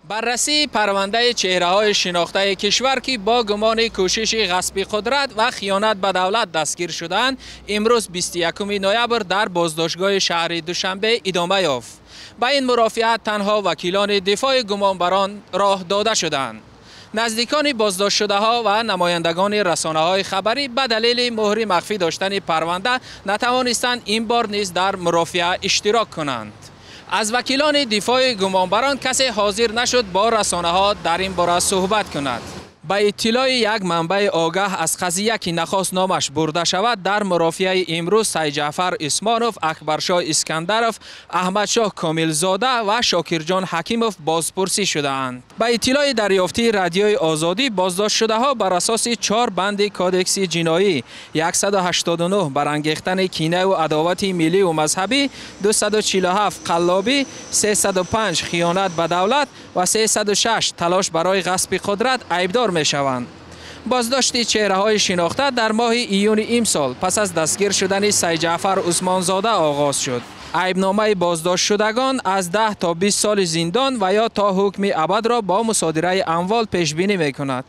Баррасии парвандаи чеҳраҳои шинохтаи кишвар, ки бо гумони кӯшиши ғасби қудрат ва хиёнат ба давлат дастгир шудаанд, имрӯз 21 ноябр дар боздоштгоҳи шаҳри Душанбе идома ёфт. Ба ин мурофиа танҳо вакилони дифои гумонбарон роҳ дода шуданд. Наздикони боздоштшудаҳо ва намояндагони расонаҳои хабарӣ ба далели муҳри махфӣ доштани парванда натавонистанд ин бор низ дар мурофиа иштирок кунанд. Аз вакилони дифои гумонбарон касе ҳозир нашуд бо расонаҳо дар ин бора суҳбат кунад. Ба иттилои як манбаи огаҳ аз қазия, ки нахост номаш бурда шавад, дар мурофиаи имрӯз Сайҷаъфар Исмонов, Акбаршоҳ Искандаров, Аҳмадшоҳ Комилзода ва Шокирҷон Ҳакимов бозпурсӣ шудаанд. Ба иттилои дарёфтии Радиои Озодӣ, боздоштшудаҳо бар асоси 4 банди Кодекси ҷиноӣ: 189 барангехтани кинаву адовати миллию мазҳабӣ, 247 қаллобӣ, 305 хиёнат ба давлат ва 306 талош барои ғасби қудрат айбдор мешаванд. Боздошти чеҳраҳои шинохта дар моҳи июни имсол пас аз дастгир шудани Сайҷаъфар Усмонзода оғоз шуд. Айбномаи боздоштшудагон аз 10 то 20 соли зиндон ва ё то ҳукми абадро бо мусодираи амвол пешбинӣ мекунад.